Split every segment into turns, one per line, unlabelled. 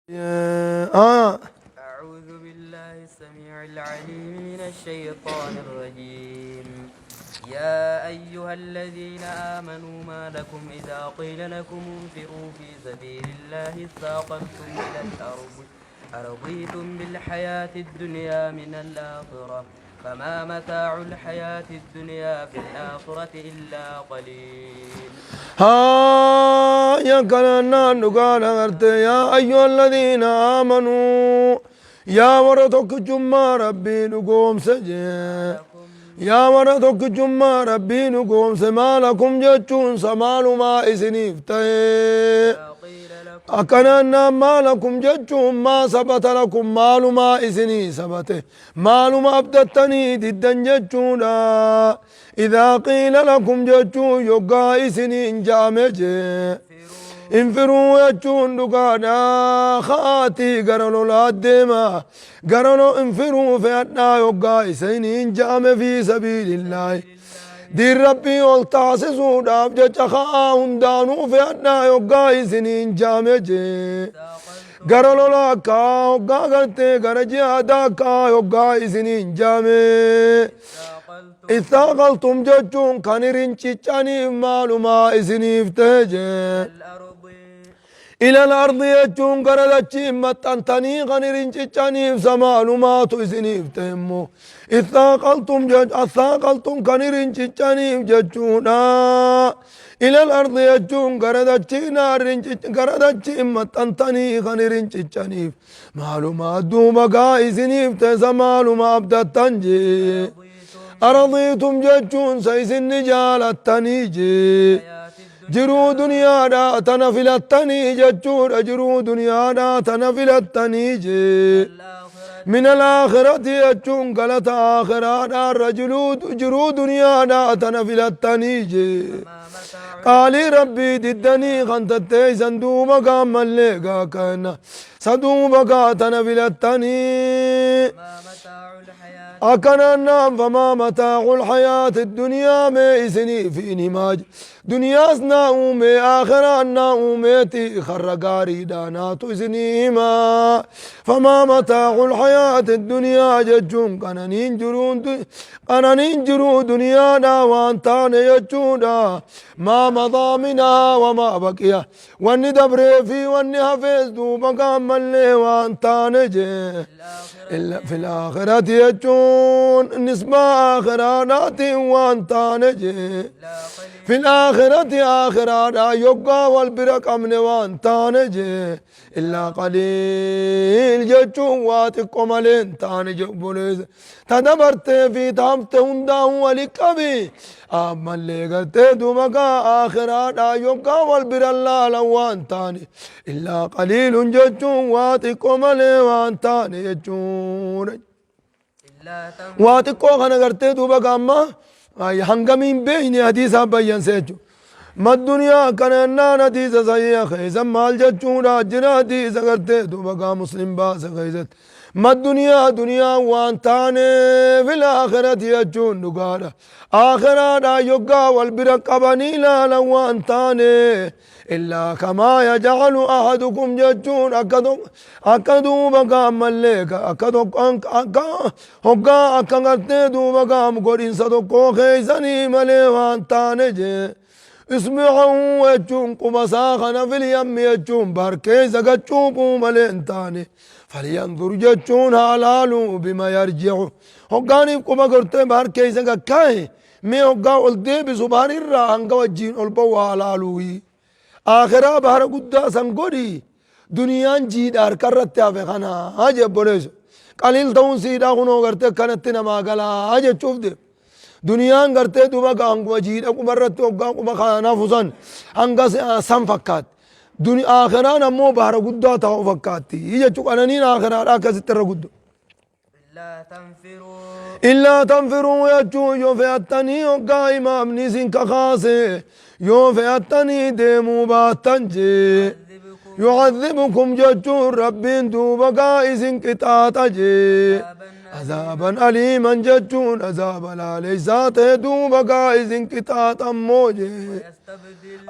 آه.
أعوذ بالله السميع العليم من الشيطان الرجيم. يا أيها الذين آمنوا ما لكم إذا قيل لكم انفروا في سبيل الله اثاقلتم إلى الأرض، أرضيتم بالحياة الدنيا من الآخرة، فما متاع الحياة الدنيا في الآخرة إلا قليل.
ها يا كلنا نقال يا أيها الذين آمنوا يا ورتك جمع ربي نقوم سجي يا ورتك جمع ربي نقوم سما لكم جتون سمال ما إسنيفته أكننا ما لكم جتون ما ثبت لكم مال ما إسني ثبته مال ما أبدتني ضدا جتونا إذا قيل لكم جتون يقا إسني جامجي انفروا يجون دقانا خاتي قرلوا الأدمة قرلوا انفروا فأنا يقا إسني جام في سبيل الله دين ربي والتعسسوا داب جتشخا هندانو فأنا يقا إسني جامجي قرلوا لكا يقا قرتي قرجي أداكا يقا إسني جامي اثاقلتم جتون كان رنشيشاني مالما إسني افتجي إلى الأرض يجون قردتشي متنتني غني رنشيشاني سمالما تو إسني افتهمو اثاقلتم جج اثاقلتم كان رنشيشاني جتونا إلى الأرض يجون قردتشي نار قردتشي متنتني غني رنشيشاني معلومة دوبا إسني افتهمالما أبدتنجي أرضيتم جتون سيسن جالتني جرو دنيا دا تنفلتني جتون جرو دنيا دا تنفلتني من الآخرة يجون قلت آخرة دا رجل جرو دنيا دا تنفلتني قال ربي ددني خنتتي صندوق قام الليقا كان صندوق تنفلتني أكننا فما متاع الحياة الدنيا ما إسني في نماج دنيا سنا أمي آخرة أميتي خرقاري دانا تسني ما فما متاع الحياة الدنيا ججون كنانين جرون كنانين جرو دنيا دا وانتان يجودا ما مضى منها وما بقي واني دبري في واني حفظ دوبا كامل وانتان جي إلا في الآخرة يجون نسبة آخرة وانتان جي في الآخرة آخرة لا يبقى والبرك أمن وانتان جي إلا قليل جتون واتقوم الانتان جبوليز تدبرت في تامت هنده ولكبي أما اللي قلت دومك آخرة لا يبقى والبر الله لوانتان إلا قليل جتون واتقوم الانتان جتون واتقو خنا قرت دوبك أما هنگمين بيني حديثا بيان سيجو ما الدنيا كان حديث صحيح خيزا مال جچون راجنا حديث کرتے تو بقا مسلم باس خيزت ما الدنيا دنيا وانتان في الآخرة يجون نقارا آخرة لا يقا والبرق بني لا لوانتان إلا كما يجعل أحدكم ججون أكدو بقى ملك أكدو هقا أكدو بقى مقرين صدقو خيزني ملي وانتان جي اسمعوا يجون قمساخنا في اليم يجون باركيزا قجوبو ملينتاني فلينظر ججون حلالو بما يرجع هقاني قم قرتي باركيزا كاي مي هقا ولدي بزبار الرا هنقا وجين البوا حلالوي آخرا بهر قدا سنقودي دنيا جيد أركرت يا فخنا هاجي بوليس قليل تون سيدا خنو قرتي كانت نما قلا هاجي تشوف دي دنيا قرتي دوبا قانقوا جيد أكو مرت وقا خانا فزن هنگا سن فكات دنيا آخرا نمو بهر قدا تاو فكاتي يجي تشوف أنا نين آخرا راكز ترى قدو إلا تنفروا يجو يوفي يوكا إمام نسين كخاسي يوفي التني ديمو باتنجي Yucadhibukum jechuun Rabbiin duuba gaa isin qixaaxa jee. Azaaban aliiman jechuun azaaba laaleysaa ta'e duuba gaa isin qixaaxa ammoo jee.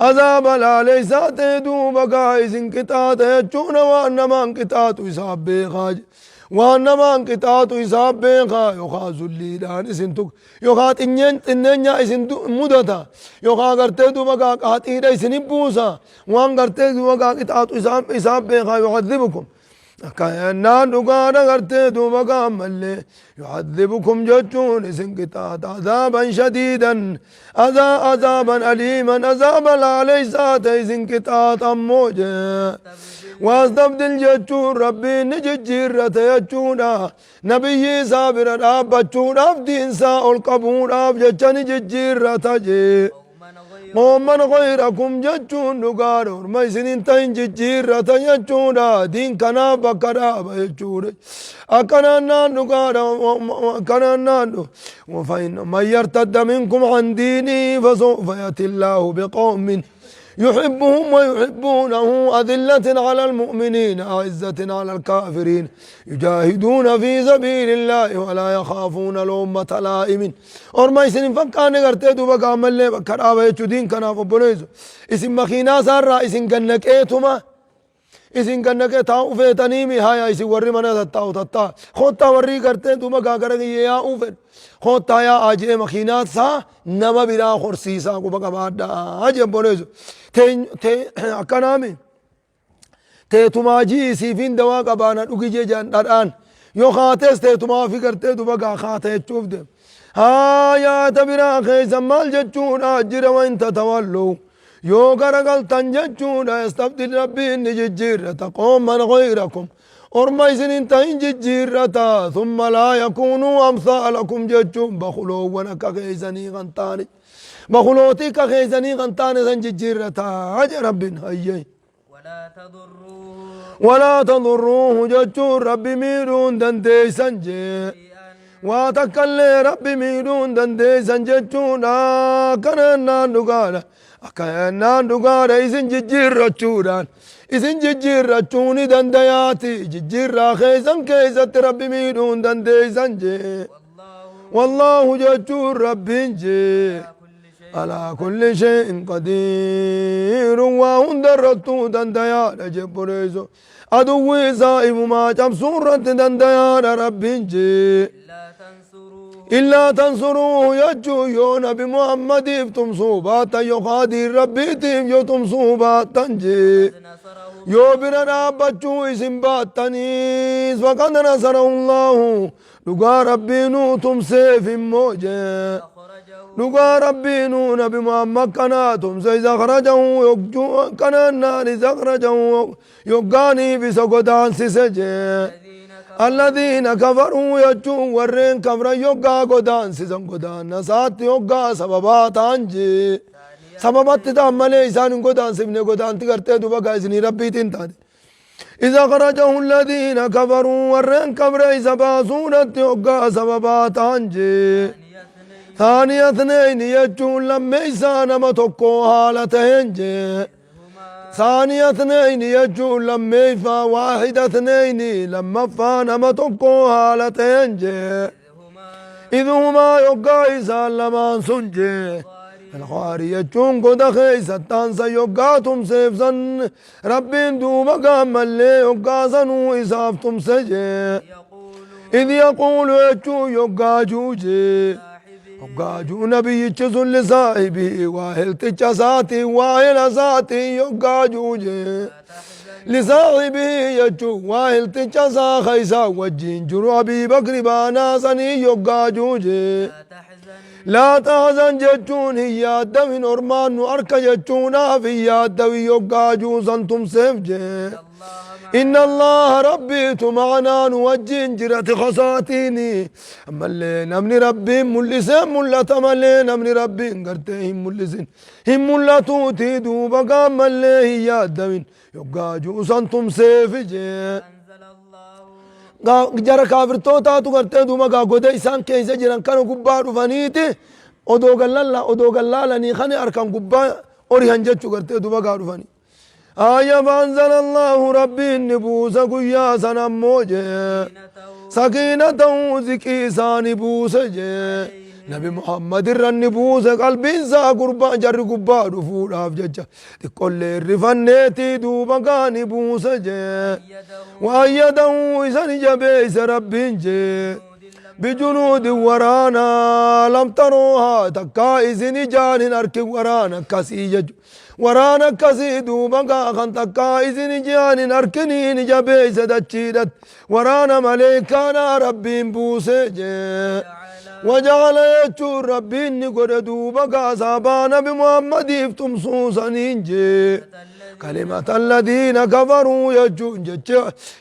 Azaaba laaleysaa ta'e duuba gaa isin qixaaxa jechuun waan namaan qixaaxu isaaf beekaa jee. Waan namaan qixaaxu isaaf beekaa yookaan zulliidhaan isin tuqa yookaan xinneen xinneenyaa isin mudata yookaan gartee duuba gaa qaaxiidha isin buusa waan gartee duuba gaa qixaaxu isaaf beekaa yucadhibukum. Akkannaan dhugaadha gartee duuba gaa ammallee yucadhibukum jechuun isin qixaaxa azaaban shadiidan azaaban aliiman azaaba laaleysaa ta'e isin qixaaxa ammoo jee. Waastabdil jechuun Rabbiin ni jijjiirrata jechuudha. Nabiyyi isaa bira dhaabbachuudhaaf diinsaa ol qabuudhaaf jecha ni jijjiirrata jee. Qooman ghayrakum jechuun dhugaadha. Orma isin hin ta'in jijjiirrata jechuudha. Diin kanaaf bakka dhaaba jechuudha. Akkanaan naan dhugaadha. Akkanaan naan dhu. Man yartadda minkum an diinii fasawfa yati Allaahu biqawmin يحبهم ويحبونه أذلة على المؤمنين أعزة على الكافرين يجاهدون في سبيل الله ولا يخافون لومة لائم. Orma isin hin fakkaanne gartee duuba gaammallee bakka dhaaba jechuu diin kanaaf obboleessu isin makiinaa isaarraa isin gannaqeetuma isin gannaqee taa'u feetaniimi haya isin warri mana tattaa'u tattaa kottaa warri gartee duuba gaagara kiyya yaa'uu fedhu kottaa yaa'aa jee makiinaa isaa nama biraa horsiisaa quba qabaadhaa jee obboleessu akkanaami teetumaa ji'i siifin dawaa qabaana dhugi jee jaan dhadhaan yoo kaates teetumaa fi gartee duba gaa kaata jechuuf deem haa yaata biraa keessa maal jechuudha jira wanta tawalluu yoo garagaltan jechuudha yastabdil Rabbiin ni jijjiirrata qooman ghayrakum orma isin hin ta'in jijjiirrata thumma laa yakuunuu amsaalakum jechuun bakuloowwan akka keessanii kan taane bakulootii akka keessanii kan taane san jijjiirrata je Rabbiin hayyee. Walaa tadurruuhu jechuun Rabbi miidhuu hin dandeessan jee. Waa takkallee Rabbi miidhuu hin dandeessan jechuudha. Akkanaan naan dhugaadha. Akkanaan dhugaadha isin jijjiirrachuudhaan. Isin jijjiirrachuu ni dandayaati. Jijjiirraa keessan keessatti Rabbi miidhuu hin dandeessan jee. Wallaahu jechuun Rabbiin jee. Alaa kulli shay'in qadiirun waa hunda irrattuu dandayaadha jebboleeyso. Aduwwi isaa ifumaa cabsuu irratti dandayaadha Rabbiin jee. Illaa tansuruuhu jechuun yoo Nabi Muhammadiif tumsuu baattan yookaan diin Rabbiitiif yoo tumsuu baattan jee. Yoo bira dhaabbachuu isin baattaniis faqad nasarahu Allaahu dhugaa Rabbiinuu tumseef immoo jee. Dhugaa Rabbiinuu Nabi Muhammad kanaa tumse isa akhrajahu yogguu kanaan naan isa akhrajahu yoggaaniif isa godaansise jee. Alladhiina kafaruu jechuun warreen kafran yoggaa godaansisan godaanna isaatti yoggaa sababaa ta'an jee. Sababatti ta'an malee isaan hin godaansifne godaanti gartee duba gaa isinii Rabbiitiin taate. Iza akhrajahu alladhiina kafaruu warreen kafre isa baasuudhatti yoggaa sababaa ta'an jee. Thaaniya ithnayni jechuun lammeessaa nama tokko haala ta'een jee. Thaaniya ithnayni jechuun lammeeffaa waahida ithnayni lammaffaa nama tokko haala ta'een jee. Idhumaa yoggaa isaan lamaan sun jee. Alkhaari jechuun goda keessatti aansa yoggaa tumseef san Rabbiin duuba gaammallee yoggaa sanuu isaaf tumse jee. Idh yaquulu jechuun yoggaa juu jee. Yoggaa juu nabiyyichi sun lisaahibii waa hilticha isaatiin waa hila isaatiin yoggaa juu jee. Lisaahibii jechuun waa hilticha isaa ka isaan wajjiin jiru Abii Bakri baanaa sanii yoggaa juu jee. Laa tahzan jechuun hin yaaddawin ormaan nu arka jechuudhaaf hin yaaddawin yoggaa juu san tumseef jee. Inna Allaha Rabbiitu ma'anaa nu wajjiin jirati kasaatiini. Ammallee namni Rabbiin mul'isee mul'ata malee namni Rabbiin gartee hin mul'isin. Hin mul'atuuti duuba gaammallee hin yaaddawin yoggaa juu san tumseefi jee. Jara kaafirtootaatu gartee duuba gaa goda isaan keessa jiran kana gubbaa dhufaniiti odoo gallalla odoo gallaalanii kana harkan gubbaa orihan jechuu gartee duuba gaa dhufanii. Aya فأنزل الله ربي نبوس قيا سنمو جي سكينته زكي ساني بوس جي نبي محمد الرن بوس قلبي سا قربا جر قبا رفولاف ججا تقول الرفنتي دوبا كان بوس جي وأيده إذن جبيس ربي جي بجنود ورانا لم تروها تكا إذن جان أرك ورانا كسي جج ورانا كسي دوبا خان تكا إذن جان أركنين جبيس دچيدت ورانا ملائكانا ربي بوسه جي وجعل يجو ربي نقر دوبا كاسابانا بمحمد افتم سوسنين جي كلمة الذين كفروا يجو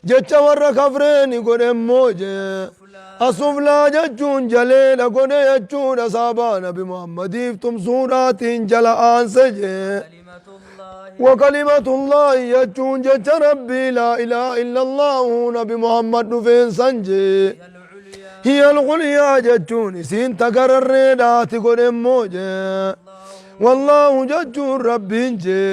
جج ور كفرين قر موجي أسفلا ججون جليل قد يجون سابانا بمحمد افتم سورات جل آنسجي وكلمة الله يجون جج ربي لا إله إلا الله نبي محمد فين سنجي هي العليا ججون سين تقرر ريدات قد موجي والله ججون ربي جي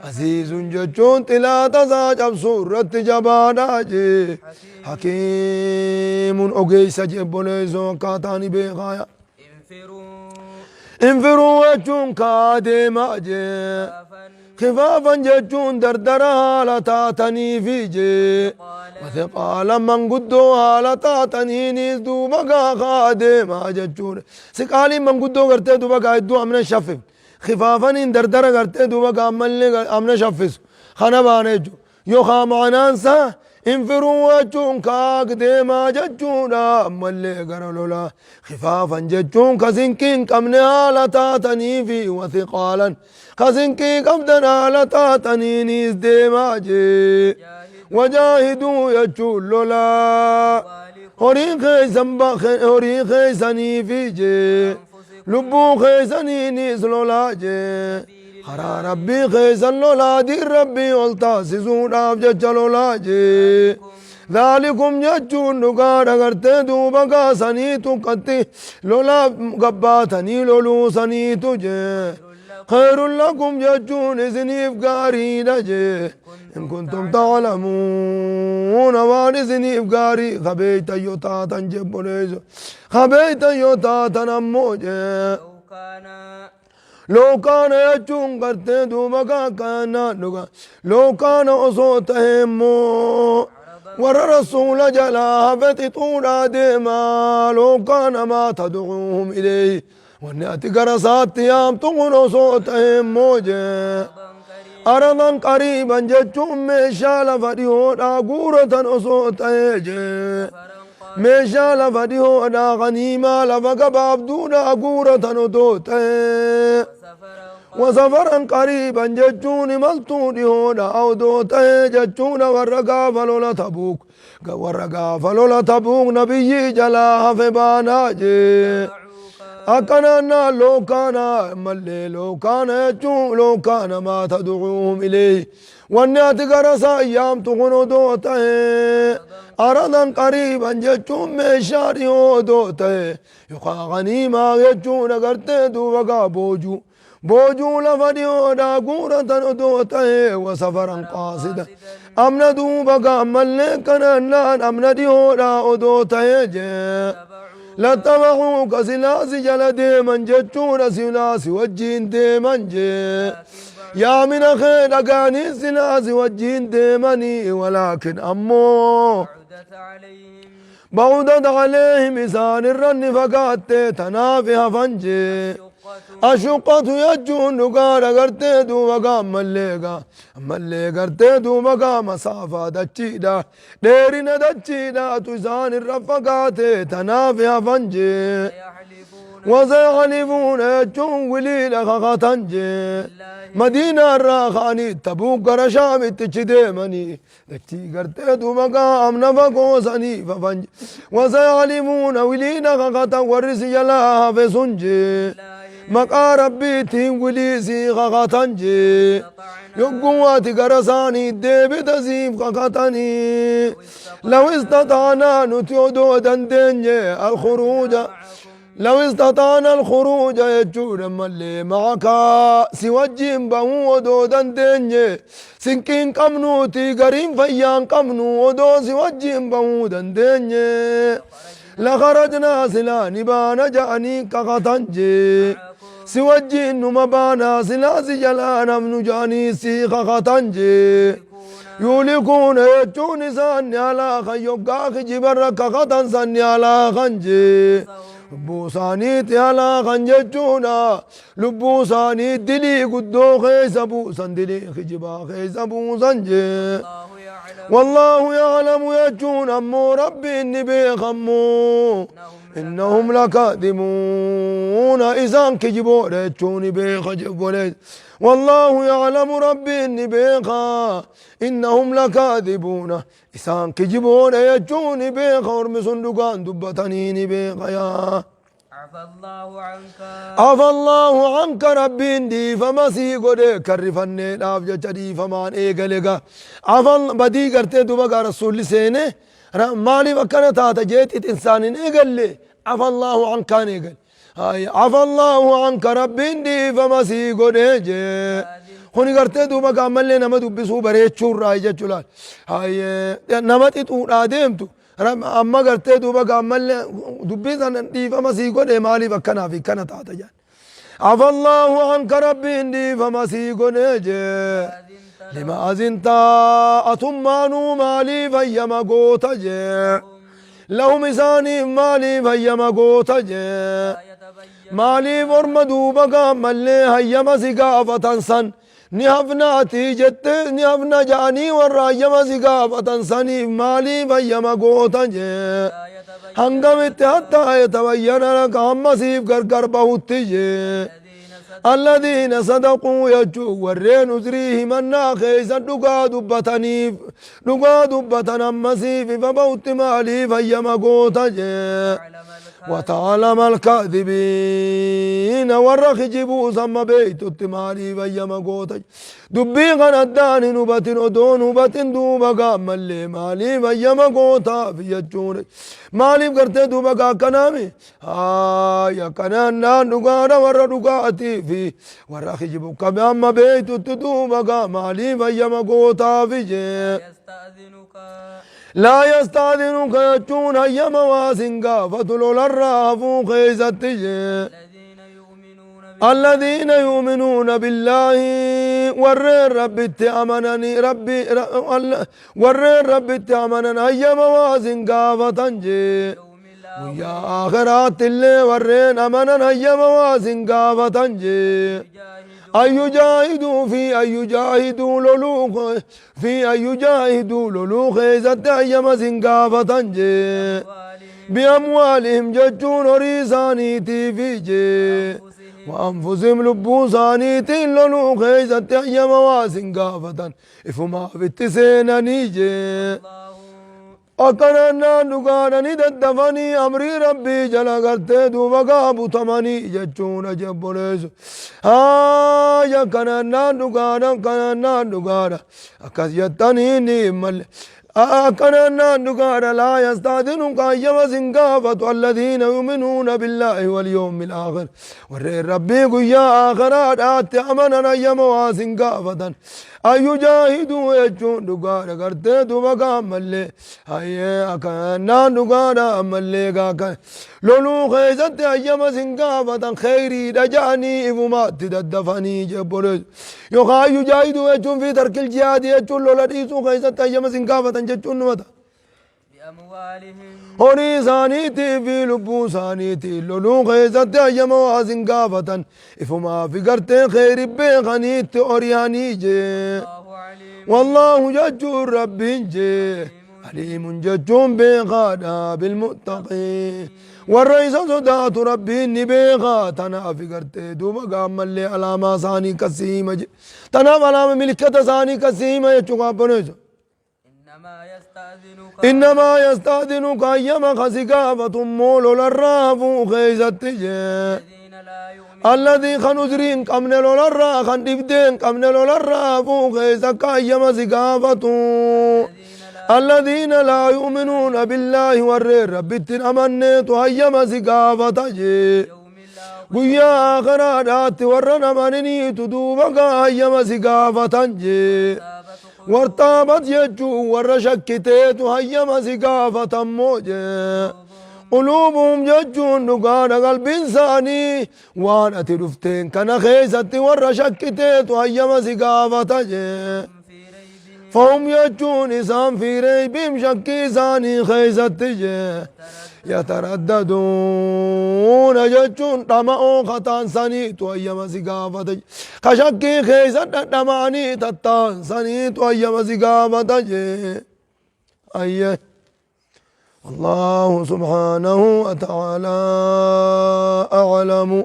عزيز ججون تلا تزاج سورة جبانا جي حكيم أوغيس جبوليزو كاتاني بغايا انفروا وجون كادما جي خفافا ججون دردرها لتاتني في جي وثقالا من قدوها لتاتني نيزدو بقا خادما ججون سقالي من قدو غرتي دو بقا يدو أمنا شفف خفافا إن دردر غرتي دو بقا أمنا شفس خنا بانيجو يوخا معنانسا انفروا وجون كاك ديما ججونا أمالي غرلولا خفافا ججون كزنكين كمنا لتاتني في وثقالا كزنكين كمدنا لتاتني نيز ديما جي وجاهدوا يجول لولا هوري خيسن هوري خيسني في جي لبو خيسني نيز لولا جي خرا ربي خيسن لولا دي ربي والتاسسون أفجج لولا جي ذلكم ججون نقار غرتي دوبا قاسني تقتي لولا قباتني لولو سني تجي خير لكم ججون زنيف قاري نجي إن كنتم تعلمون وان زنيف قاري خبيت يوتا تنجب خبيت يوتا تنموجي لو كان يجون قرتي دوبا كان نغا لو كان أصوتهم ور رسول جلا فتطولا ديما لو كان ما تدعوهم إليه ونأتي قرصات يام تغنو صوتهم موجة أرضا قريبا جتهم ميشال فديهودا قورة أصوتهم ميشال فديهودا غنيمة لفقباب دونا قورة أصوتهم وسفرا قريبا جتون ملتون هودا أو دوته جتون ورقا فلولا تبوك ورقا فلولا تبوك نبي جلا فبانا جي أكننا لو كان ملي لو كان يجون لو كان ما تدعوهم إليه والنات قرصا أيام تغنو دوته أرضا قريبا جتون مشاري دوته يقا غنيما يجون قرتي دوبقا بوجو بوجو لفديو دا قورة دوته وسفرا قاصدا أمنا دوبقا ملكنا نان أمنا ديو دا دوته جي لاتبعوك سلاس جل ديما جتون سلاس وجين ديما جي يا من خير أغاني سلاس وجين ديماني ولكن أمو بعدت عليهم إسان الرن فقات تنافها فنجي أشقة يجون نقار قرتي دوبقا مليقا ملي قرتي دوبقا مسافة دچيدا ديرنا دچيدا تزان الرفقات تنافها فنجي وسيحلفون يجون وليل خخطنجي مدينة الراخاني تبوك رشام تشديمني دچي قرتي دوبقا أمنا فقوسني ففنجي وسيحلفون وليل خخطن ورسي يلا في سنجي مقا ربي تين سي خخطنجي يقوات قرصاني ديب تزيف خخطني لو استطعنا نتيودو دندنجي الخروج لو استطعنا الخروج jechuudha mallee معك si wajjin bahuu odoo dandeenye sinqiin qabnuuti gariin fayyaan qabnu odoo si wajjin bahuu dandeenye لخرجنا silaa ni baana ja'anii kakatan jee si wajjin numa baanaa silaa si jalaa namnu ja'anii si kakatan jee يهلكون jechuun isaan ni halaakan yoggaa kijibarra kakatan san ni halaakan jee lubbuu isaaniitti halaakan jechuudha lubbuu isaanii dilii guddoo keessa buusan dilii kijibaa keessa buusan jee
الله يعلم
والله يعلم jechuun ammoo rabbiin ni beekammoo إنهم لكاذبون isaan kijiboodha jechuun ni beeka jebbolees والله يعلم rabbiin ni beeka إنهم لكاذبون isaan kijiboodha jechuun ni beeka ormi sun dhugaan dubbatanii ni beeka yaa
عفى الله عنك
عفى الله عنك rabbiin dhiifama sii godhe kan rifanneedhaaf jecha dhiifamaan eegale ga عفى badii gartee duba gaa rasuulli seene maaliif akkana taata jeetit insaanin eegalle عفى الله عنك an eegale عفى الله عنك rabbiin dhiifama sii godhe jee kuni gartee duuba gaa ammallee nama dubbisuu bareechuurraa jechuu laal nama xixuudhaa deemtu amma gartee duuba gaa ammallee dubbii sana dhiifama sii godhe maaliif akkanaaf akkana taata jaan عفى الله عنك rabbiin dhiifama sii godhe jee لم أذنت atummaanuu maaliif hayyama goota jee لهم isaaniif maaliif hayyama goota jee
يتبين
maaliif orma duuba gaammallee hayyama si gaafatan san ni hafnaati jette ni hafna ja'anii warra hayyama si gaafatan saniif maaliif hayyama goota jee
لا يتبين
hangamitti حتى يتبين لك hamma siif gargar bahutti jee
الذين
الذين صدقوا jechuu warreen uzrii himannaa keeysan dhugaa dubbataniif dhugaa dubbatan ammasiif ifa bahutti maaliif hayyama goota jee
وتعلم
وتعلم الكاذبين warra kijibuu samma beeytutti maaliif hayyama goota dubbii kan addaan hin hubatin odoon hubatin duuba gaammallee maaliif hayyama gootaaf jechuudha maaliif gartee duuba gaa akkanaami haaya akkanaan dhugaadha warra dhugaatii fi warra kijibu kame amma beeytutti duuba gaa maaliif hayyama gootaaf jee
يستأذنك
لا يستأذنك jechuun hayyama waa sin gaafatu lolarraa hafuu keeysatti jee
الذين يؤمنون
الذين يؤمنون بالله warreen rabbitti amananii rabbi warreen rabbitti amanan hayyama waa sin gaafatan jee
باليوم الآخر
guyyaa aakhiraatti illee warreen amanan hayyama waa sin gaafatan jee
يجاهدوا
أن يجاهدوا في أن يجاهدوا loluu في أن يجاهدوا loluu keessatti hayyama sin gaafatan jee
أموالهم
بأموالهم jechuun horii isaaniitiifi jee وأنفسهم lubbuu isaaniitiin loluu keessatti hayyama waa sin gaafatan ifumaaf itti seenanii jee
الله
akkanannaan dhugaadhani daddafanii amrii rabbii jala gartee duuba gaabutamanii jechuun ajabboleessu haaya akkanannaan dhugaadha akkanannaan dhugaadha akkas jettanii ni malle akkanannaan dhugaadha لا يستأذنك hayyama sin gaafatu الذين يؤمنون بالله واليوم الآخر warreen rabbii guyyaa aakhiraadhaatti amanan hayyama waa sin gaafatan أن يجاهدوا jechuun dhugaadha gartee duuba gaammallee hayyee akkanaan dhugaadha ammallee gaaka loluu keessatti hayyama sin gaafatan kheyriidha ja'anii ifumaatti daddafanii jebboleessu yookaan أن يجاهدوا jechuun في ترك الجهاد jechuun lola dhiisuu keessatti hayyama sin gaafatan jechuun numata
بأموالهم
horii isaaniitii fi lubbuu isaaniitii loluu keessatti hayyama waa sin gaafatan ifumaa fi gartee kheyri beekaniitti ori'anii jee
الله عليم
والله jechuun rabbiin jee عليم jechuun beekaadha بالمتقين warra isa sodaatu rabbiin ni beekaa tanaaf gartee duuba gaammallee alaamaa isaanii kasiima je tanaaf alaama milikkata isaanii kasiima jechuu qaabbaneessu
إنما يستأذنك
إنما يستأذنك hayyama kasi gaafatu immoo lolarraa hafuu keeysatti jee
الذين لا يؤمنون
الذي kan uzrii hin qabne lolarraa kan dhibdee hin qabne lolarraa hafuu keessa akka hayyama si gaafatu
الذين لا
Alladhiina laa yu'minuuna billaahi warreen Rabbitti hin amanneetu hayyama si gaafata jee. Guyyaa aakhiraadhaatti warra hin amaniniitu duuba gaa hayyama si gaafatan jee. Wartaabat jechuun warra shakkiteetu hayyama si gaafatan moo jee. Quluubuhum jechuun dhugaadha qalbiin isaanii waan ati dhufteen kana keessatti warra shakkiteetu hayyama si gaafata jee. Fahum jechuun isaan fi reeybiim shakkii isaanii keessatti jee. Yataraddaduuna jechuun dhama'oo kataan saniitu hayyama si gaafata jee. Ka shakkii keessa dhadhama'anii tattaan saniitu hayyama si gaafata jee. Ayyee. Allahu subhaanahu wa ta'aalaa a'lamu.